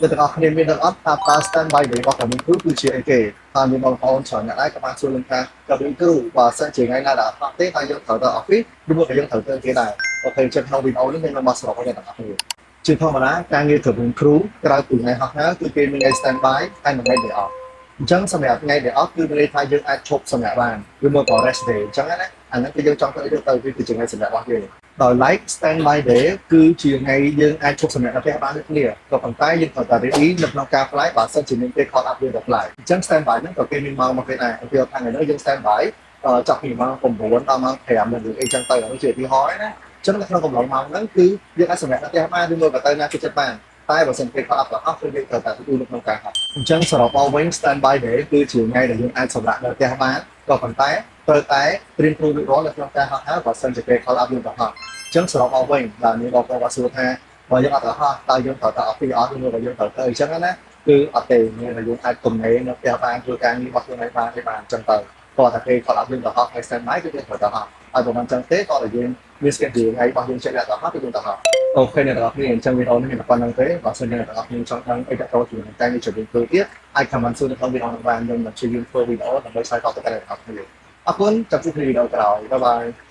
អ្នកទាំងអស់គ្នាមានដឹងអត់ថាតើ stand by day របស់ cabin crew គឺជាអីគេហើយមានបងប្អូនច្រើនអ្នកដែរក៏បានសួរលឹងថា cabin crew បើសិនជាថ្ងៃណាដែលអត់ហោះទេតើយើងត្រូវទៅ office ឬមួយក៏យើងត្រូវទៅគេដែរ? OK ចឹងក្នុងវីដេអូនេះខ្ញុំនឹងមកសរុបឲ្យអ្នកទាំងអស់គ្នា។ជាធម្មតាការងារ cabin crew ក្រៅពីថ្ងៃហោះហើរគឺគេមានថ្ងៃ stand by ហើយនិងថ្ងៃ day off។ អញ្ចឹងសម្រាប់ថ្ងៃ day off គឺមានន័យថាយើងអាចឈប់សម្រាកបានឬមួយក៏ rest day អញ្ចឹងណាអាហ្នឹងគឺយើងចង់ទៅអីទៅវាគឺជាថ្ងៃសម្រាករបស់យើងដោយ like stand by day គឺជាថ្ងៃយើងអាចឈប់សម្រាកនៅផ្ទះបានដូចគ្នាក៏ប៉ុន្តែយើងត្រូវតែ ready នៅក្នុងការ fly បើសិនជាមានគេ call up យើងទៅ fly។ អញ្ចឹង stand by ហ្នឹងក៏គេមានម៉ោងមកគេដែរឧទាហរណ៍ថាថ្ងៃនេះយើង stand by ចាប់ពីម៉ោង9ដល់ម៉ោង5ឬអីចឹងទៅអានេះជាឧទាហរណ៍ណាអញ្ចឹងនៅក្នុងកំឡុងម៉ោងហ្នឹងគឺយើងអាចសម្រាកនៅផ្ទះបានឬមួយក៏ទៅណាគេចិត្តបានតែបើសិនគេ call up ទៅអស់គឺយើងត្រូវតែទទួលនៅក្នុងការហោះអញ្ចឹងសរុបមកវិញ stand by day គឺជាថ្ងៃដែលយើងអាចសម្រាកនៅផ្ទះបានក៏ប៉ុន្តែត្រូវតែត្រៀមខ្លួនរួចរាល់នៅក្នុងការហោះហើរបើសិនជាគេ call up យើងទៅហោះ។អញ្ចឹងសរុបមកវិញដែលមានបងប្អូនគាត់សួរថាបើយើងអត់ទៅហោះតើយើងត្រូវទៅ office អត់ឬមួយក៏យើងត្រូវទៅអញ្ចឹងណាគឺអត់ទេមានតែយើងអាចទំនេរនៅផ្ទះបានធ្វើការងាររបស់ខ្លួនឯងបានទេបានអញ្ចឹងទៅគាត់តែគេ call up យើងទៅហោះថ្ងៃ stand by គឺយើងត្រូវទៅហោះហើយបើមិនអញ្ចឹងទេក៏តែយើងមាន schedule ថ្ងៃរបស់យើងចេះតែទៅហោះគឺយើងទៅហោះ។ OK អ្នកទាំងអស់គ្នាអញ្ចឹងវីដេអូនេះមានតែប៉ុណ្ណឹងទេបើសិនជាអ្នកទាំងអស់គ្នាចង់ដឹងអីទាក់ទងជាមួយនឹងការងារជំនាញធ្វើទៀតអាច comment សួរនៅក្នុងវីដេអូនេះបានខ្ញុំនឹងព្យាយាមធ្វើវីដេអូដើម្បីឆ្លើយតបទៅកាន់អ្នកទាំងអស់គ្នា។អរគុណចាំជួបគ្នាវីដេអូក្រោយ។ Bye bye.